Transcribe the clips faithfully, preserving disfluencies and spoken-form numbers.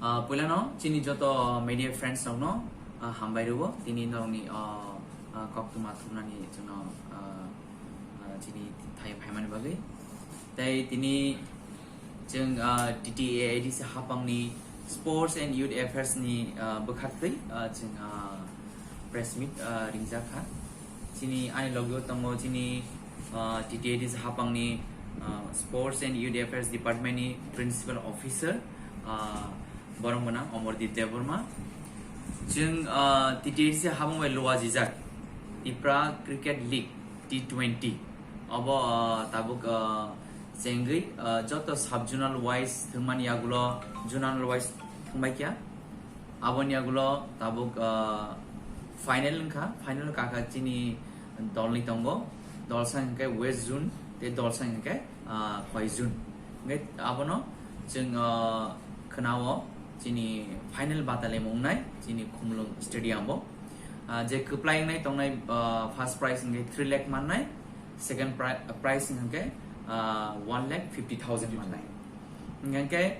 Ah, puilano chini joto media friends rokno, ah, hambai rwo, tini norokni, ah, ah, koktwma thumnani chwngno, ah, ah, chini thai phaimani bagwi. Tei tini chwng, ah, T T A A D C hapangni Sports and Youth Affairs ni, ah, bwkhaktwi, ah, chwng, ah, press meet, ah, ringjak kha. Chini ani logio tongo chini, ah, T T A D C hapangni, ah, Sports and Youth Affairs Department ni Principal Officer, ah, borok gwnang Omordeep Debbarma. Chwng, ah, T T A D C hapang bai luajijak Tipra Cricket League T twenty. Obo, ah, tabuk, ah, chengwi, ah, joto sub zonal wise thwngmani yagulo zonal wise thwngbai kha. Aboni yagulo tabuk, ah, final wngkha, final kakha chini dolni tongo, dolsa hwnkhe West Zone tei dolsa hwnkhe, ah, Khwai Zone. Hwnkhe abono chwng, ah, khwnao chini final batalai mungnai chini Khumulwng Stadium o. Ah, je kwplai wngnai tongnai, ah, first prize hwnkhe three lakh mannai, second pri-, prize hwnkhe, ah, one lakh fifty thousand mannai. Hwnkhe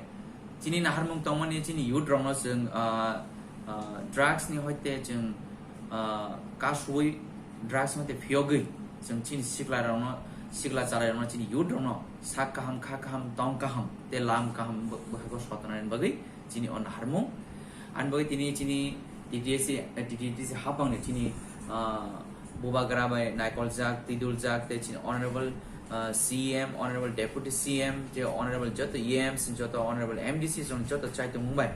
chini naharmung tongmani chini youth rokno chwng, ah, ah, drugs ni hoite chwng, ah, kasui drugs ni hoite phiyogwi chwng chini sikla rokno, sikla charai rokno chini youth rokno sak kaham, kha kaham, tong kaham, tei lam kaham bw-, bwkhago sotonani bagwi chini o naharmung. Ani bagwi tini chini T T A C, eh, T T A D C hapangni chini, ah, bubagra bai naikoljak, twiduljak, tei chini honorable, ah, C M, honorable deputy C M, tei honorable joto E Ms, joto honorable M D C rok joto chaitung bai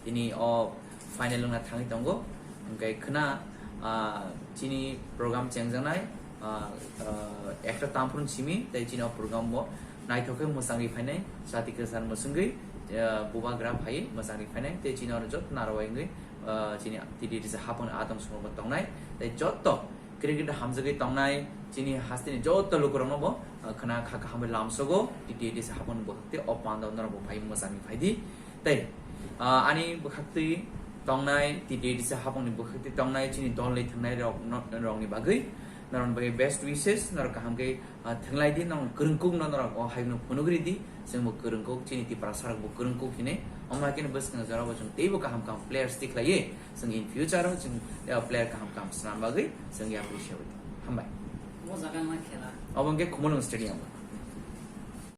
tini o final wngna thangwi tongo. Hwnkhe khwna, ah, chini program chengjaknai, ah, ah, ekta tamphru simi tei chini o program bo naithok khe mwchangwi phainai, chati kwchar mwchwngwi, ah, bubagra phaiwi mwchangwi phainai tei chini oro joto narwai wngwi, ah, chini T T A D C hapangni atong sungo bo tongnai tei joto cricket hamjagwi tongnai chini hasteni joto lukurokno bo, ah, khwna kha kaham bai lamsogo T T A D C hapangni bwkhak tei o panda norok bo phaiwi mwchangwi phaidi. Tei, ah, ani bwkhaktwi tongnai, T T A D C hapangni bwkhaktwi tongnai, chini dolni thwngnai rok, no-, rokni bagwi, norokni bagwi best wishes, norok kaham khe, ah, thwnglai di, norok kwrwngkuk no norok o hayung no phunugri di, chwng bo kwrwngkuk, chini Tiprasa rok bo kwrwngkuk hinwi, omo hai kheno bwskang jora bo chwng teibo kaham kaham players tikhlaiwi, chwng in future o chwng, eh, player kaham kaham swnam bagwi chwng yapri sewi. Hambai. O jaga wngna khela. Obo hwnkhe Khumulwng Stadium.